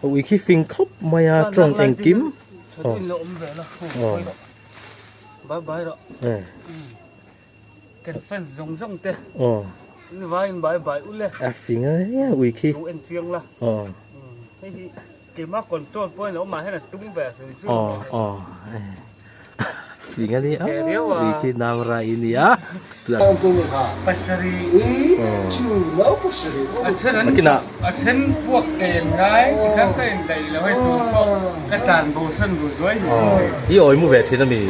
Ui khi fing khawp mai a tawng engkim aw aw Bye bye rawh kan fans zawng zawng te aw in vai in bye bye ule a fing a ui khi lo en chiang la aw hei hi keima control pawhin a awm ah hian a tum ve hrim hrim aw aw Fing a ni a, ui khi nau rai a ni a. Nakinah. A then puak kei an ngai tikhan ka indaih lo hei tun pawh ka tlan bo san ru zuai hi. I awi mu ve thin a mi?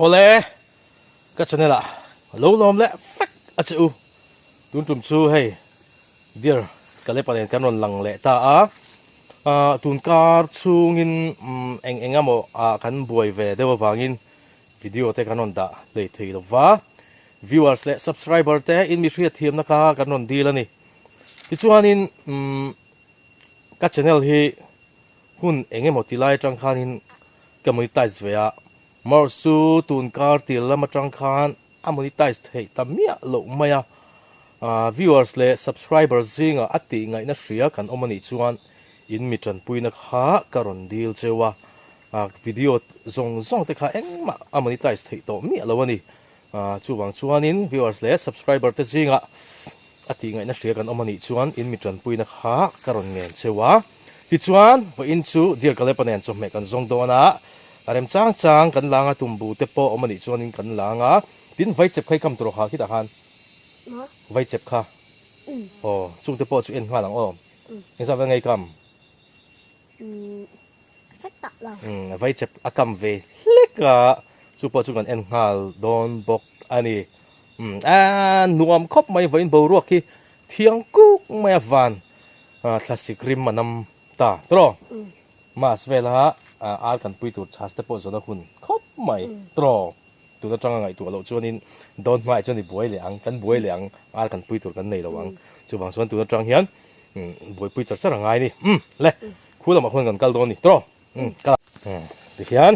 Awle ka channel ah lo lawm leh fek a che u. Tun tum chu hei dear Kalepa nen kan rawn lang leh ta a. Tun kar chhungin eng eng emaw ah kan buai ve deuh avangin video te kan rawn dah hlei thei lo va. Viewers leh subscriber te in mi hriat thiamna kha kan rawn dil a ni. Tichuanin ka channel hi hun eng emaw ti lai atang khanin ka monetize ve a. Mars chu tun kar tir lam atang khan a monetize theih ta miah loh mai a. Viewers leh subscriber zinga a tih ngaihna hria kan awm a nih chuan in mi tanpuina kha ka rawn dil cheu a. Video zawng zawng te kha engmah a monetize theih tawh miah lo a ni. Chuvang chuanin viewers leh subscriber te zingah a tih ngaihna hria kan awm a nih chuan in mi tanpuina kha ka rawn ngen cheu a. Tichuan vawiin chu Dear Kalepa nen chawhmeh kan zawng dawn a, a rem chang chang kan lang a, tumbu te pawh awm a nih chuanin kan lang a, tin vaichep kha i kam tur awk ha khitah khan vaichep kha aw chungte pawh chu en nghal ang aw engzah vel nge i kam? Vaichep a kam ve hlek a, chu pawh chu kan en nghal dawn bawk a ni. A nuam khawp mai vawiin boruak hi thiang kuk mai a van thlasik rim a nam ta tawh. Mass vela ar kan pui tur chhas te pawh zawn a hun khawp mai tawh. Tun atanga ngaihtuah loh chuanin dawn hmaah chuan i buai leh ang, kan buai leh ang, ar kan pui tur kan nei lo ang. Chuvang chuan tun atang hian buaipui char char a ngai a ni. Umm le, khu lamah khuan kan kal dawn a ni tawh. Umm kal ang. Tihian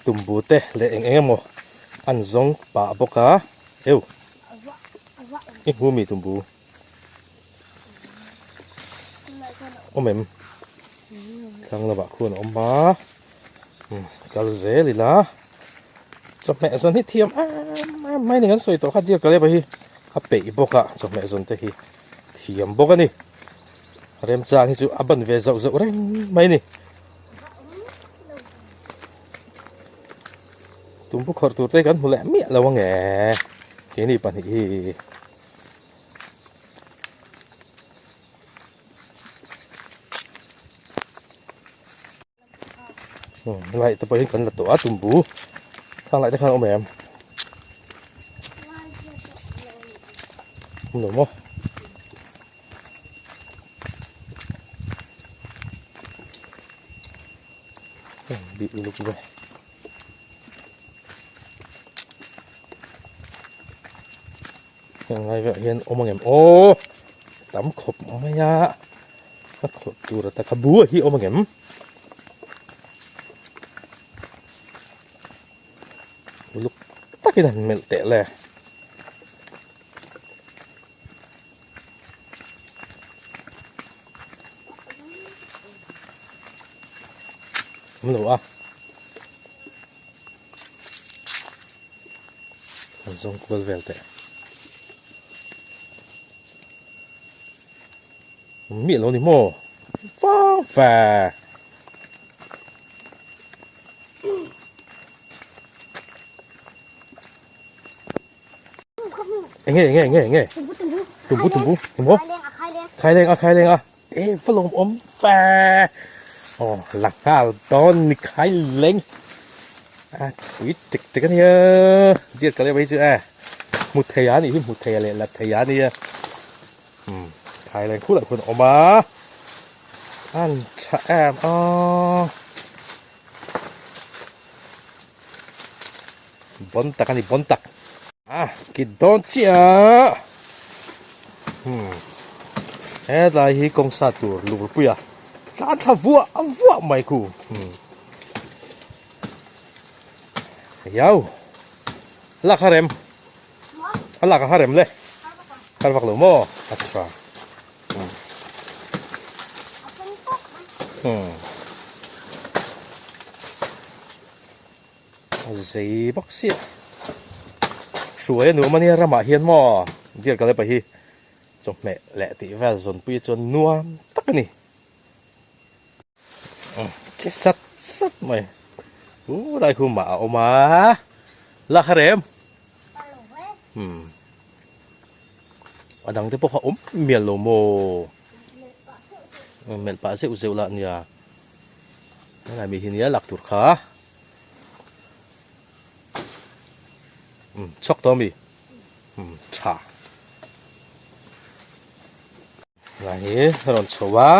tumbu te leh eng eng emaw an zawng pah bawk a. Eu, i hmu mi tumbu? Awm em? Thlang lamah khuan a awm a. Kal zel ila. Chawhmeh zawn hi thiam em em mai ni kan sawi tawh kha Dear Kaleba hi a peih bawk a chawhmeh zawn te hi thiam bawk a ni. Remchang hi chu a ban ve zauh zauh reng mai ni. Tumbu khawrh tur te kan hmu leh miah lo ange keini pahnih hi. Lai te pawh hi kan la tawh a tumbu khang lai te khan a awm em awm lo maw bih uluk ve. Heng lai velah hian awm angem aw tam khawp mai a a khawrh tur a taka bu hi awm angem uluk takin han melh teh le awm lo a. An zawng kual vel teh. Miah lo ni maw? Vang ve. Enge enge enge enge. Tumbu tumbu tumbu. Khai leng a khai leng a. E va lawm awm ve. Aw la nghal dawn ni khai leng. A tui tek tek a nia. Diat ka leh mai chu e. Hmu thei a nih hi hmu thei a leh la thei a nia. Um khai leng khulah khuan a awm a. An tha em a. Bon tak a ni bon tak. A kit dawn chiah. Hmm. Hetlai hi kawng sa tur lurpuia tlan thla vuah vuah mai khu. Hmm. Yau. Lak a rem. A lak a rem le. Har vak lo maw? Acha. Hmm. Umm a zei bawk sia hruai a nuam ania ramah hian maw deer kalepa hi chawhmeh leh tih vel zawnpui chuan nuam tak a ni che sat sat mai u lai khu mah a awm a la kha rem umm a dang te pawh kha awm mial lo maw melh pah zeuh zeuh lah nia helai mi hi nia lak tur kha umm chhuak tawh ami umm tha Lai hi a rawn chho a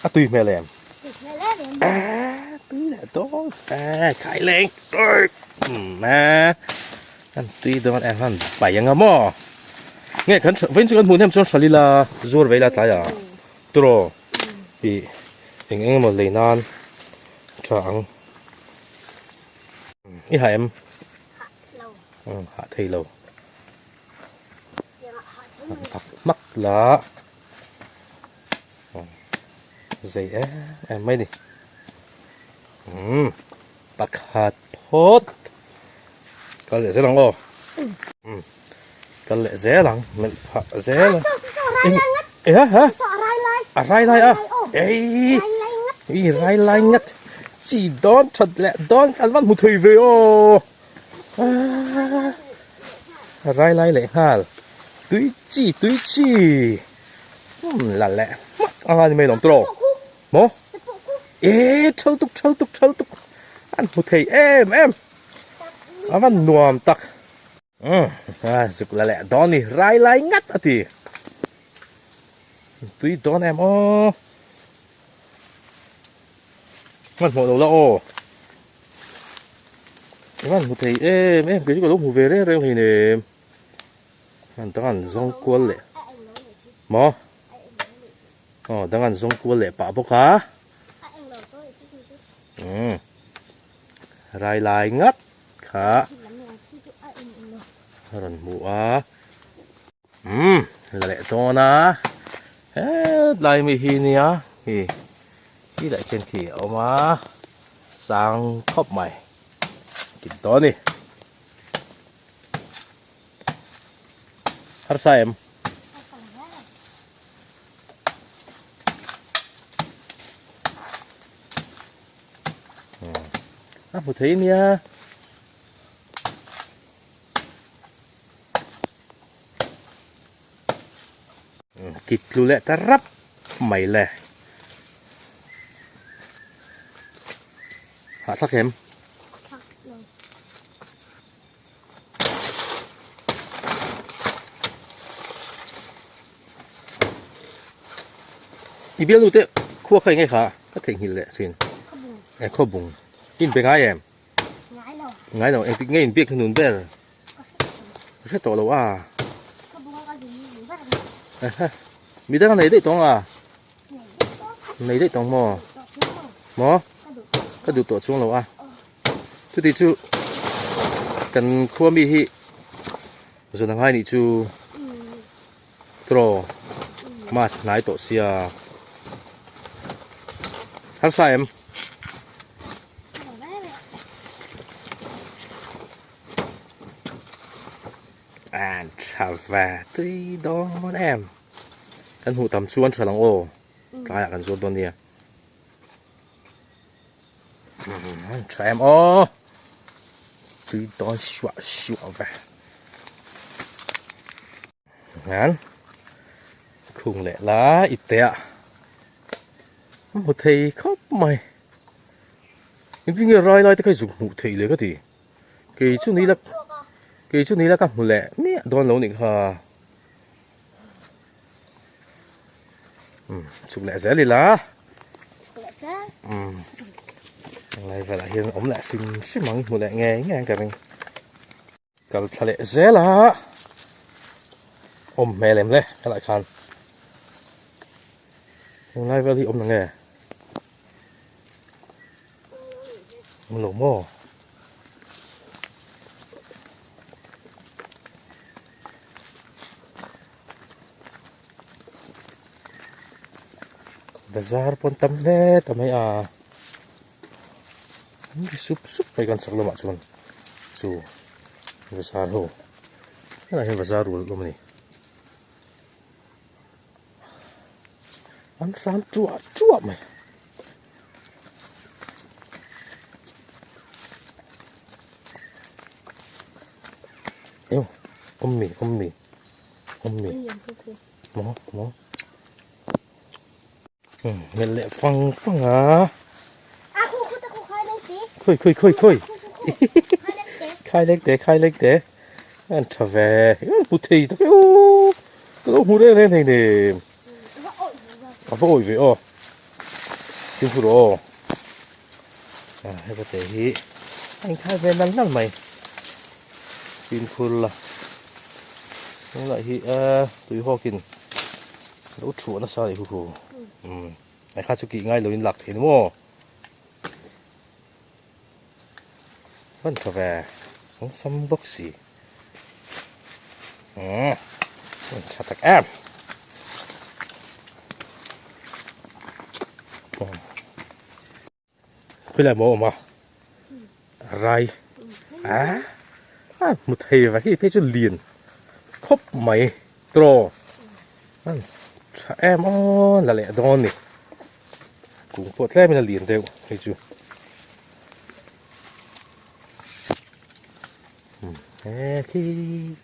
a tui hmel em a tui leh dawn a khai leng umm a an tui dawn em han pai anga maw nge kan vawiin chu kan hmuh hnem chuan hral ila zuar ve ila tlai ah turaw ih eng eng emaw lei nan tha ang i ha em hah thei lo. An ak hmak la zei em em mai ni umm pakhat phawt kal leh zel ang aw umm kal leh zel ang melh phah zel ang e ha ha a rai lai a ei i rai lai ngat chi dawn that leh dawn kan van hmu thei ve aw. A rai lai leh nghal tui chi tui chi umm la leh hmak anga ni mai lawm tawh maw e thal tuk thal tuk thal tuk an hmu thei em em a van nuam tak umm a zuk la leh dawn ni rai lai ngat a ti tui dawn em aw hmanhmawh lo la aw. Eng an hmu thei em em kei chu ka lo hmu ve reng reng hlei nem an dang an zawng kual leh maw aw dang an zawng kual leh pah bawk a umm rai lai ngat kha a rawn hmu a umm la leh dawn a hetlai mi hi nia hi khi lah khian khi a awm a sang khawp mai kit dawn a ni harsa em a hmu thei nia. Kit tlu leh ta rap mai le. Hahthlak em? I bialnu te khua kha eng nge kha ka theihnghilh leh thin. E khawbung. In be ngai em? Ngai lo. Ngai lo. Engtik nge inbiak hi nun ber? Ka hre tawh lo a. Ka bunga ka zin hi ber mai. Aha. Midang a nei daih tawng a? Nei daih tawng maw? Maw? Ka duh tawh chuang lo a. Chuti chu kan khua mi hi zun a ngai nih chu tiraw mass hnai tawh sia. Harsa em? An tha ve tui dawn em. Kan hmuh tam chuan tha lang aw. Tlaiah kan zuar dawn nia. An tha em aw. Tui dawn suah suah ve. Hian khung leh la ipte ah a hmu thei khawp mai engtin nge rai lai te kha i zuk hmuh theih le ka ti kei chu ni la kei chu ni la ka hmu leh miah dawn lo nih kha umm chhuk leh zel ila umm lai velah hian awm leh hrim hrim ang hmu leh ngei ngei ang ka ring. Kal thla leh zel a, awm hmel em le helai khan tunlai vel hi awm na nge awm lo maw Bazar pawn tam hle ta mai a an ri sup sup mai kan chhak lamah chuan chu bazar ho helaiah hian bazar rual awm a ni an hram tuah tuah mai. Awm mi awm mi awm mi maw maw. Melh leh fang fang a. Khawi khawi khawi khawi. Khai lek te khai lek te. An tha ve. Hmu thei tak e aw. Ka lo hmu reng reng thei nem. A va awih ve aw. Fimkhur aw. Hei te hi a inkhai ve nal nal mai. Fimkhur la. Tunah hi tuihawkin lo thuah nasa a ni hu hu. Umm ai kha chu kih ngai loin lak thei ni maw. Hman tha ve an sam bawk si. Umm tha tak em. Khawilai maw awm a rai a a hmu thei va hi phei chu lian khawp mai tawh an tha em aw la leh dawn a ni kung pawh tlem in a lian deuh hei chu he khi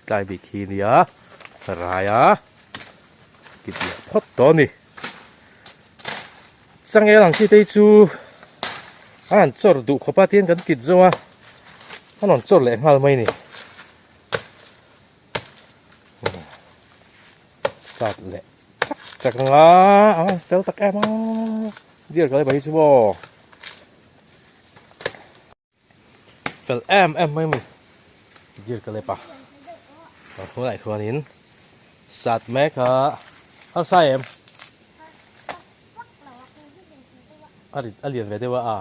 tlai bik hi nia rai a kit leh phawt tawh a ni. Changel ang chi te hi chu an han chawr duh khawp a tin kan kit zo a an rawn chawr leh nghal mai a ni sat leh tak tak ang a a fel tak em a deer ka lei hi chu maw fel em em mai a ni deer ka lep a a hnungah chuanin sat mek a harsa em a rit a lian ve deuh a a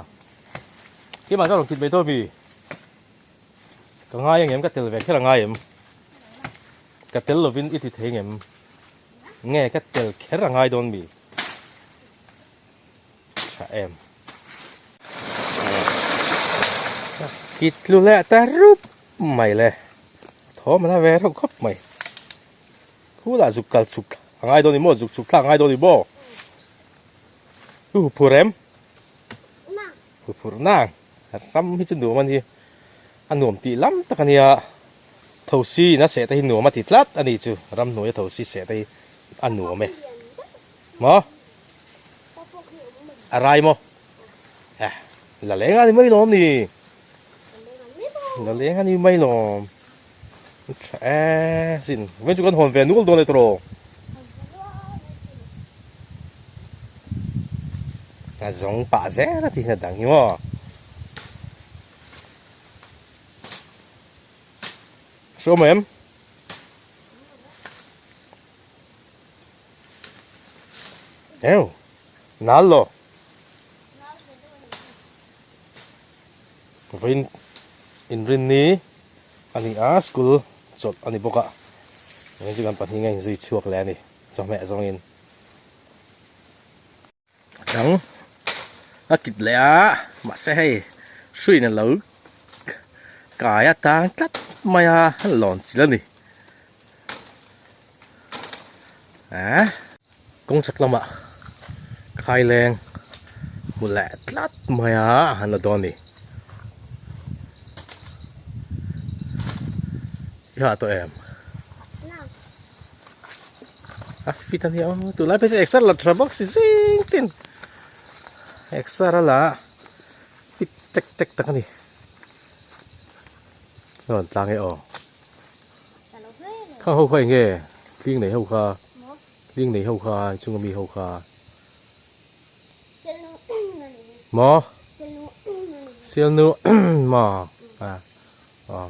keimah chuan rawn kit mai dawn mi ka ngai ang em ka tel ve kher a ngai em ka tel lovin i ti thei ngem nge ka tel kher a ngai dawn mi tha em kit tlu leh ta rup mai le thawm an a ve reuh khawp mai khulah zuk kal chhuk a ngai dawn ni maw zuk chhuk thlak a ngai dawn ni maw u huphur em huphur nang ram hi chu nuam a ni a nuam tih lam tak a nia thosi in a seh te hi nuam a ti tlat a ni chu ramhnuai a thosi seh te hi a nuam e maw. A rai maw? Eh, la leng a ni mai lawm ni. La leng a ni mai lawm. Tha e, sin. Ven chu kan hawn ve nual dawn e tawh. A zawng pah zel a tihna dang hi maw. Hriawm em? Eu, nal lo. Vawiin inrinni a ni a, school chawlh a ni bawk a. Vawiin chu kan pahnih a inzui chhuak leh a ni, chawhmeh zawngin. A dang a kit leh a, mahse hei hruiin a lo kai a tang tlat mai a, a lawn chilh a ni. Ehh kawng chhak lamah khaileng hmu leh tlat mai a a han la dawn a ni. I hah tawh em? A fit a nia aw tunlai phei chu exer la tha bawk si zing tin exer a la fit tek tek tak a ni. A rawn tlang e aw. Khang ho kha eng nge hling nei ho kha hling nei ho kha chunga mi ho kha maw sialnu maw a aw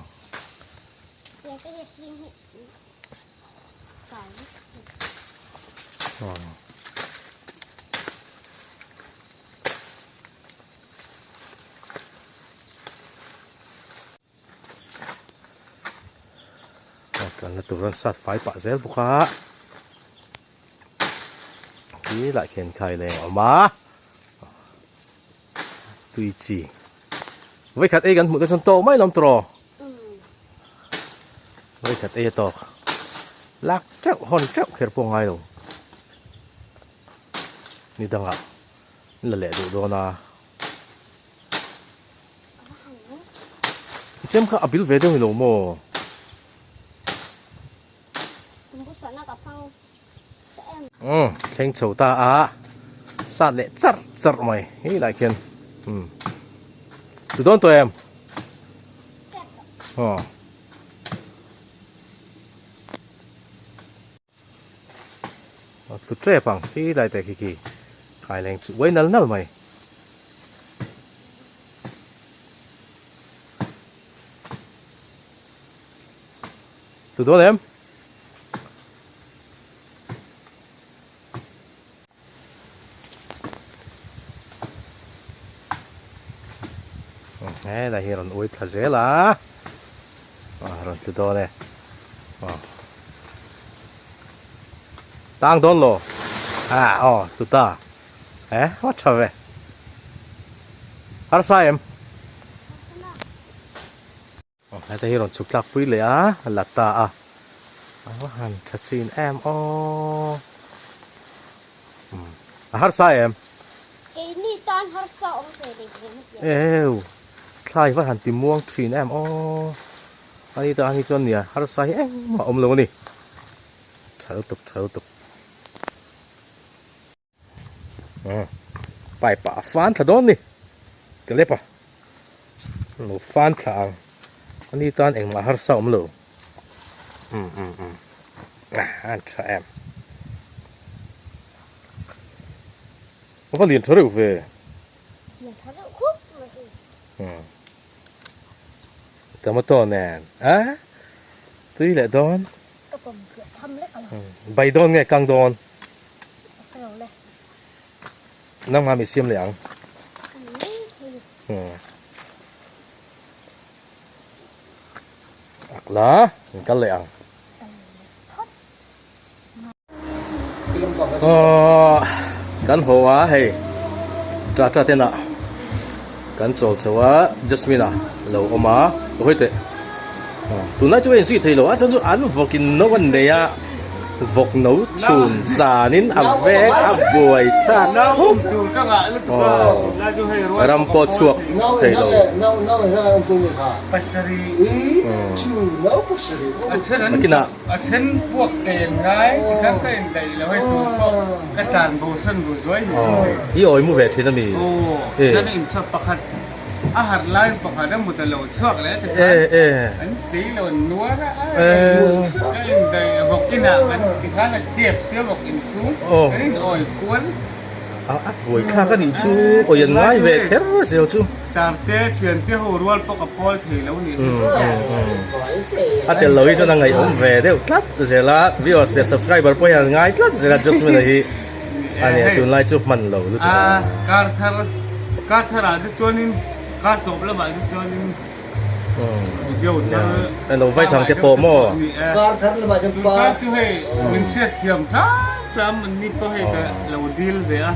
A tlanna tur an sat fai pah zel bawk a. Khi lah khian khaileng a awm a, tui chi vawikhat ei kan hmuh te chuan tawk mai lawm tawh vawikhat ei a tawk lak teuh hawn teuh kher pawh a ngai lo ni dangah an la leh duh dawn a i chem kha a bil ve deuh ni lo maw. Umm thleng chho ta a sat leh charh charh mai hei lai khian umm chu dawn tawh em aw a tlu tep ang khi lai te khi khi khai leng chu uai nal nal mai. Tlu dawn em? Helai hi rawn ui thla zel a ah rawn tlu dawn e aw tang dawn lo ah aw tlu ta eh a tha ve harsa em. Aw heta hi rawn chhuk tlak pui leh a a la ta a a va han tha chin em aw umm a harsa em? Keini tan harsa awm ve leh ve na tia. Eww thlai va han ti muang thin em aw ani tan hi chuan nia harsa hi engmah awm lo a ni tha lutuk tha lutuk. Pipe ah a fan thla dawn ni ka lep a lo fan thla ang ani tan engmah harsa awm lo um um um a tha em a va lian tha reuh ve lian tha reuh khawp mai um tomato nen a tui leh dawn ka pawm tluah tham lek a bai dawn nge kang dawn. Nangmah mi siam leh ang. Ak la, in kal leh ang. Aww, kan haw a hei Tata ten ah kan chawl chho a Jasmine a lo awm a ka hawi teh. Tunlai chu a inzui thei lo a chuan chu an vawk in no an nei a vawk no chhun zanin a vek a buai thlak khawp aw ram pawh chhuak thei lo nakinah i awi mu ve thin a mi A harh laiin pakhat a mut a lo chhuak leh ti khan an tlei lo an nuar a, ka indaih vawk inah kan ti khan a chep sia vawk in chu kan in awi kual. A buai thlak a nih chu awi an ngai ve kher zel chu. Sarte thiante ho rual pawh ka pawl thei lo nih hi. A tel lo hi chuan a ngaihawm ve deuh tlat zel a, viewers leh subscriber pawh hian an ngai tlat zel a Jasmine-a hi. A nia tunlai chu hman lo lutuk a. Kar thar kar thar ah te chuanin kar tawp lamah te chuanin video thar a lo vai thang te pawh maw kar thar lamah chuan pa kar chu hei min hriat thiam hram hram an ni pawh hei ka lo dil ve a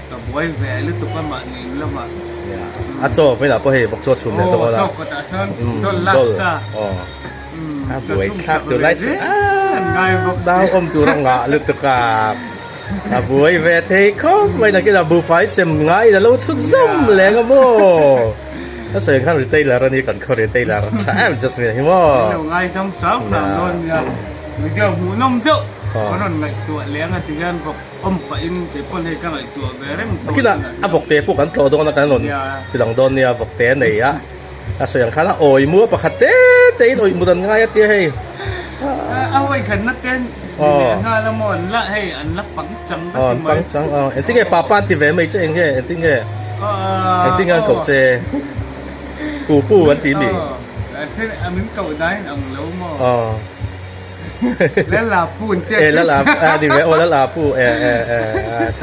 ka buai ve lutuk a mahni in lamah a chaw vawiinah pawh hei vawk chaw chhum leh dawn a aw chaw kawtah chuan dawn lak sa. A buai thlak tur lai chu nau awm tur a ngah lutuk a, a buai ve thei khawp mai nakin a buhfai sem ngaiin a lo chhut zawm leng a maw ka sawi ang khan retailer a ni kan khaw retailer tha em Jasmine hi maw. Min lo ngaitham hram hram dawn nia video hmuhnawm deuh ka rawn ngaihtuah leng a ti hian vawk awm pahin kei pawn hei ka ngaihtuah ve reng tawh nakin a vawk te pawh kan tlawh dawn a kan rawn tilang dawn nia vawk te a nei a. A sawi ang khan a awi mu a pakhat te te in awih mut an ngai a tia hei. A hawi khatna te ni leh nghal a maw an la hei an la pang chang ka ti mai. Pang chang aw engtin nge papa an ti ve mai che eng nge engtin nge engtin nge an koh che pu pu an ti mi. A then a min koh dan in ang lo maw. Lala pu an tia che. Lala a ni ve aw lala pu e e e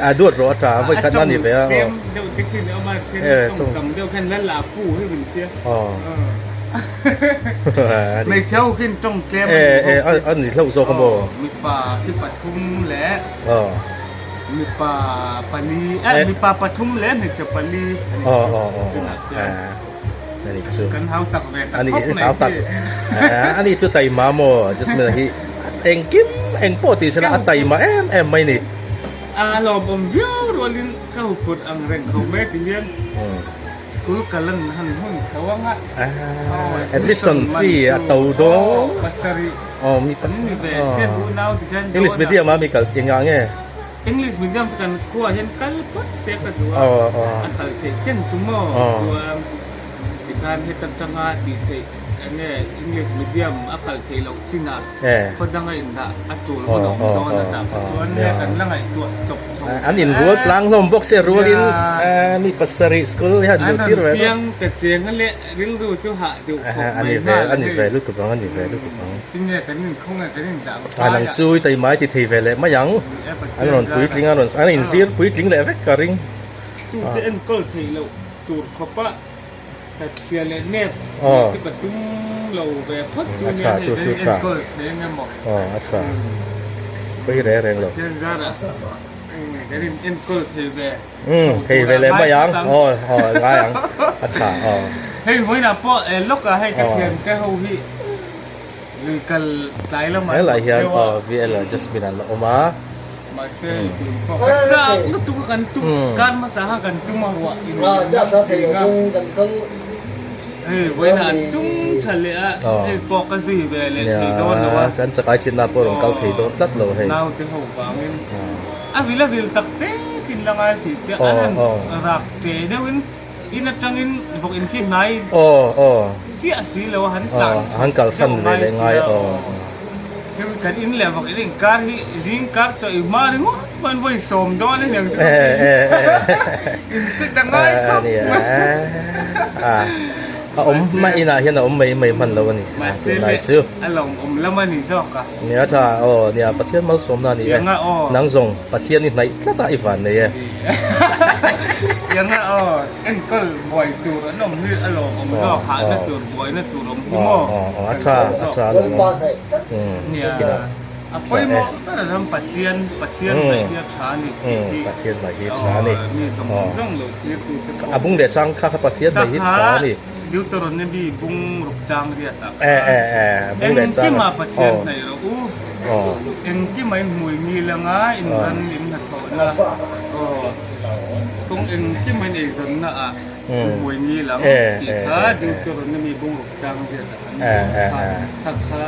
a duat rawh a tha vawi khat na ni ve a aw. Tlem deuh te khi a awm a then tawng tam deuh khan lala pu hi min tia. Hmeichhe ho khi tawng tlem a ni e e a ni hlauh zawk a maw. Mipa khi pathum leh. Mipa pali eh mipa pathum leh hmeichhe pali a nih chu tunah khian. A nih chu. Kan hau tak ve ta khawp mai khi. A nih chu taima maw Jasmine hi engkim eng pawh tih sela a taima em em mai ni. A lawmawm viau rualin ka huphurh ang reng kho mai ti hian school kal an han hun chho ang a. Admission fee a to dawn. Pasarih. Aw mi pasarih. Ve chian unau ti khan English medium a mi kal engah nge? English medium chu kan khuaah hian kal phawt se ka duh a, a kal theih chen chu maw chuan tikhan heta tanga tih theih eng nge English medium a kal theih loh chinah khaw danga indah a tul hun a awm dawn a tah kha chuan nge kan la ngaihtuah chawp chho An inrual tlang hlawm bawk se rualin mi pasarih school hian an rawn piang ta cheng a leh rilru chu hah deuh khawp mai nghal a ni ve lutuk ang a ni ve lutuk ang. Tinge kan inkhawng e kan indah ang A nang chu i taimai ti thei ve leh mai ang. An rawn puitling a rawn an inzir puitling leh vek ka ring. Tute enkawl theih loh tur khawpa hlatchhia leh nep nih chu ka tum lo ve phawt chu nia hei kan enkawl thei ang emaw. Aw a tha pawi reng reng lo. Pathian zarah kan in enkawl thei ve. Umm thei ve leh mai ang aw aw ngai ang a tha aw. Hei vawiinah pawh lawkah hei ka thiante ho hi. Lui kal tlai lamah He lai hian aw VL Jasmine an la awm a. Mahse tun pawh ka chak lutuk a kan tum kar hmasa kha kan tum a ruah in min nam thin a. Hei vawiinah an tum tha leh a hei pawh ka zui ve leh thei dawn lo a. Kan chakai chinna pawh rawn kal thei dawn tlat lo hei. Naute ho vangin a vil a vil tak tek in la ngai thei chiah an han rak ṭe deuhin. In atangin vawk in khi hnai chiah si lo a han tlan chhuah deuh ngai si a thil kan in leh vawk in inkar hi zing kar chaw i hma ringawt pawh in vawi sawm dawn a niang chu ka in tit a ngai khawp mai a awm hma inah hian a awm mai mai hman lo a ni tunlai chu a lawmawm lam a ni zawk a nia tha aw nia Pathian malsawmna a ni e nang zawng Pathian i hnaih tlat a i van nei e. Tianga aw enkawl buai tur an awm hi a lawmawm zawk hahna tur buaina tur awm hi maw a tha a tha alawmawm nia a pawimawh ber a ram Pathian Pathian hnaih hi a tha a ni tih hi Pathian hnaih hi a tha a ni mi zawng zawng lo thlir tu te pawh a bung leh chang kha kha Pathian hnaih hi tha a ni Deuteronomy bung ruk chang riat ah khan engkima Pathian hnaih rawh u. Engkim a inhmui mil anga inran in hnathawhna aw kawng engkim a ineizawnna ah inhmui mil ang tih kha Deuteronomy bungruk chang riat ah kan hmu kha kha kha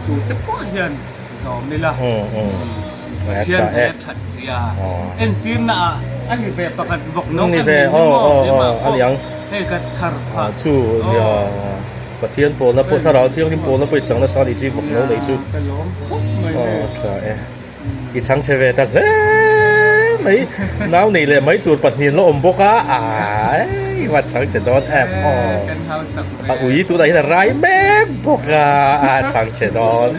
tute pawh hian zawm ila Pathian he that zia entirna ah a ni ve pakhat vawk no kan nei ni maw keimah pawh hei ka thar phah aw. Pathian pawlna pawh thlarau thianghlim pawlna pawh i chang nasa a nih chu i vawk no nei chu. Aw tha e. I chhang chhe ve ta hle mai. Nau nei leh mai tur pahnih an la awm bawk a. Aai i va chhang chhe dawn em aw. A ui tunah hian a rai mek bawk a. A chhang chhe dawn.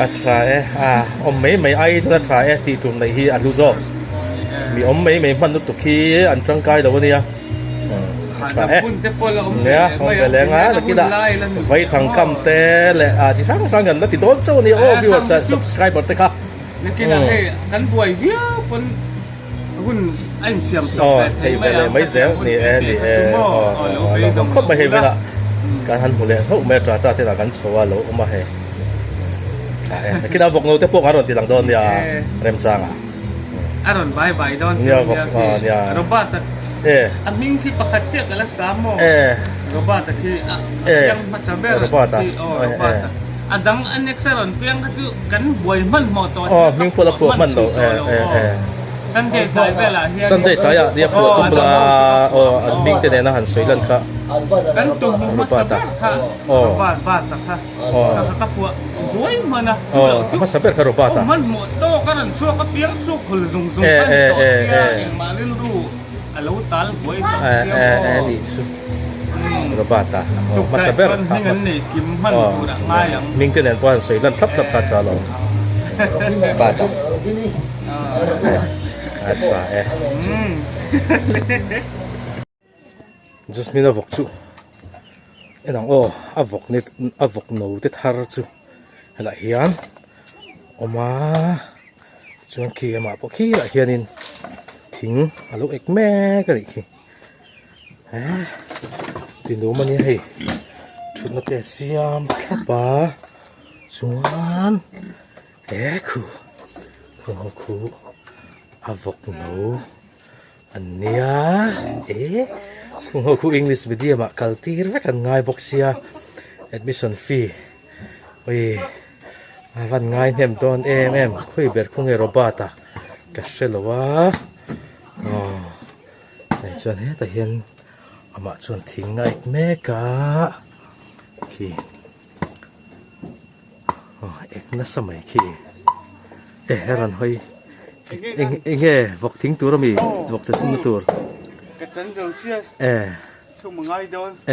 A tha e. A awm mai mai ai chuan a tha e tih tur neih hi a hlu zawk. Mi awm mai mai hman lutuk hi an tangkai lo a nia. Tha e. Nia, awm ve leng a, nakinah vaithang kam te leh ah chi hrang hrang kan la ti dawn chauh a ni aw viewers leh subscriber te kha. Nakinah hei kan buai viau pawn hun a insiam chawp ve thei mai ang mai zel ni e ni e aw lo awm khawp mai hei vela kan han hmu leh hlauh mai a tata te lah kan chho a lo awm a hei. Tha e, nakinah vawk no te pawh kan rawn ti lang dawn nia remchangah. A rawn vai vai dawn chu nia khi Robert a a hming khi pakhat chiah ka la sa maw Robert a khi a piang hmasa ber khi aw Robert a a dang a next a rawn piang kha chu kan buai hmanhmawh tawh sia ka phuah hman thei tawh lo aw Sunday tlai velah hian Sunday tlaiah nia phuah tum la aw an hming te nena han sawi lan kha kan tum hmasa ber kha Robert a kha. Ka ka phuah zuai hman a, chu loh chu hmasa ber kha Robert a. Hmanhmawh tawk a rawn chhuak a piang chu khul zung zung kha ni tawh sia engmah rilru a lo tal buai tawh sia maw. E nih chu Robert a hmasa ber kha hming an nei kim hman tur ah ngai ang. Hming te nen pawh an sawi lan thlap thlap kha tha lo. Robert a. A tha e. Jasmine a vawk chu en ang aw a vawk ni a vawk no te thar chu helaiah hian awm a. Chuan khi amah pawh khirah hianin thing a lo ek mek a nih khi. Ehh tinum a nia hei thutna te a siam thlap a chuan he khu khu ho khu a vawk no an nia eh khu ho khu english medium ah kal tir vek an ngai bawk sia admission fee ui a van ngai hnem dawn em em khawi ber khaw nge Robert a ka hre lo a aw. Hei chuan hetah hian amah chuan thing a ek mek a khi aw ek nasa mai khi e a rawn hawi eng eng nge vawk thing tur ami vawk che chhungna tur e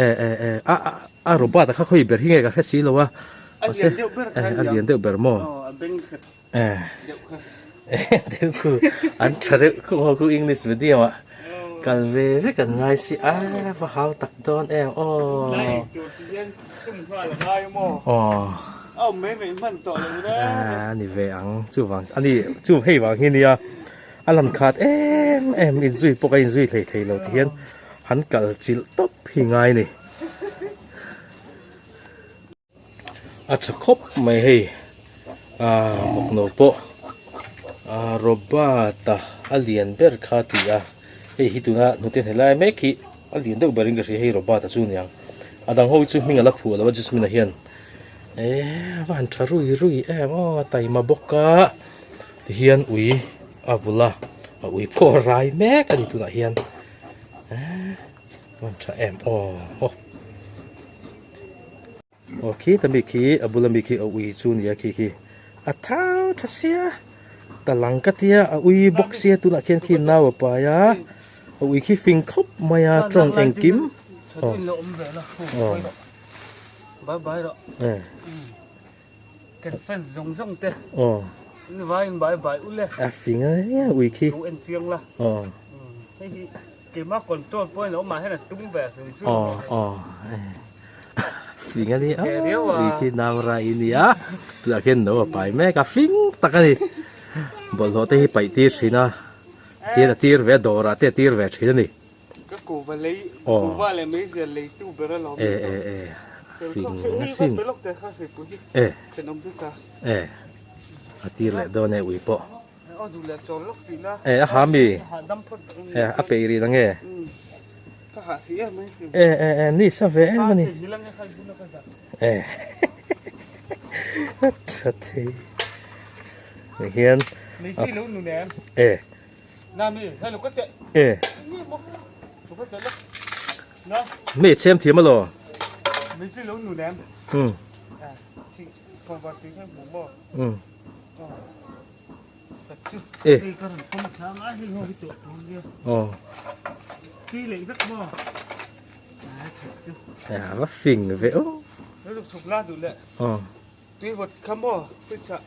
e e e a a robot a kha khawi ber hi nge ka hre si lo a mahse e a lian deuh ber maw. Deuh khu an tha reuh khu ho khu English medium ah kal ve vek an ngai si a va hau tak dawn em aw aw a ni ve ang chuvang a ni chu hei vang hi nia a lan khat em em inzui pawh ka inzui hlei thei lo ti hian han kal chilh tawp hi ngai ni. A tha khawp mai hei ah vawkno pawh ah robot a a lian ber kha a ti a hei hi tuna hnute hne lai mek hi a lian deuh berin ka hria hei robot a chu aniang a dang ho hi chu hming a la phuah lo a jasmine ah hian eh a va han tha rui rui em aw a taima bawk a tihian ui a vul a a ui pawh a rai mek a ni tunah hian eh a va han tha em aw. Aw khi ta mi khi a bula mi khi a ui chu nia khi khi a thau tha sia ta lang ka tia a ui bawk sia tunah khian khi nau a pai a a ui khi fing khawp mai a tawng engkim aw aw e. Kan fans zawng zawng te aw in vai in bai bai ule a fing a ui khi lo en chiang la aw hei hi keima control pawhin lo mah hian a tum ve hrim hrim aw aw fing a ni a ui khi nau rai nia tunah khian no a pai mek a fing tak a ni bawlhhlawh te hi paih tir thin a tihian a tir ve a dawrah te a tir ve thin a ni. Ka kuva lei kuva leh meizial lei tu ber alawm e e e fing asin e e a tir leh dawn e ui pawh e a ha mi e a peih rih ang e e e e ni sa ve em ani e a tha thei hian e E. Mi chhem thiam alo. Um. Um. E. Aw. A va fing ve aw. Aw. Tui vawt kha maw fridge ah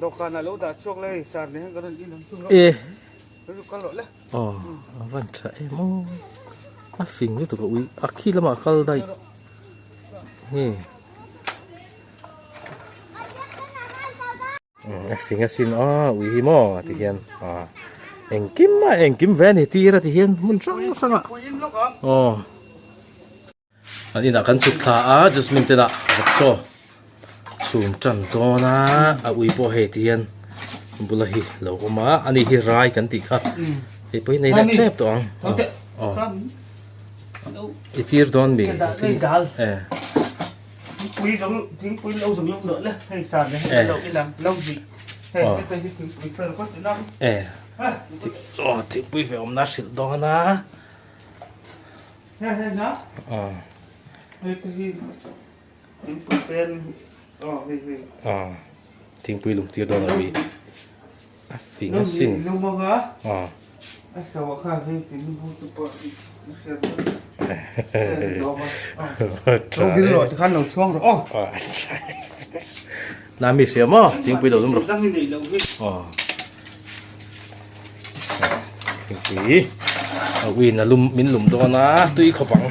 dawhkan ah lo dah chhuak le hei sar nen hian kan rawn in ang chu rawh E rilru kal rawh le aw a van tha em aw a fing lutuk a ui a khi lamah a kal daih nge a fing asin aw ui hi maw ti hian aw engkim a engkim ve a ni tir a ti hian hmun hrang hrang ah aw. An inah kan chhuk thla a Jasmine te lah vawk chaw chhum tan dawn a a ui pawh hei ti hian bula hi lo awm a ani hi rai kan tih kha hei pawh hi nei leh tep tawh ang aw i tir dawn mi e e aw thingpui ve awmna hrilh dawn a. Thingpui lung tir dawn a ui a fing a sin aw Nami hria maw thingpui lo lum rawh aw. Thingpui a uiin a lum min lum dawn a tui khawp ang.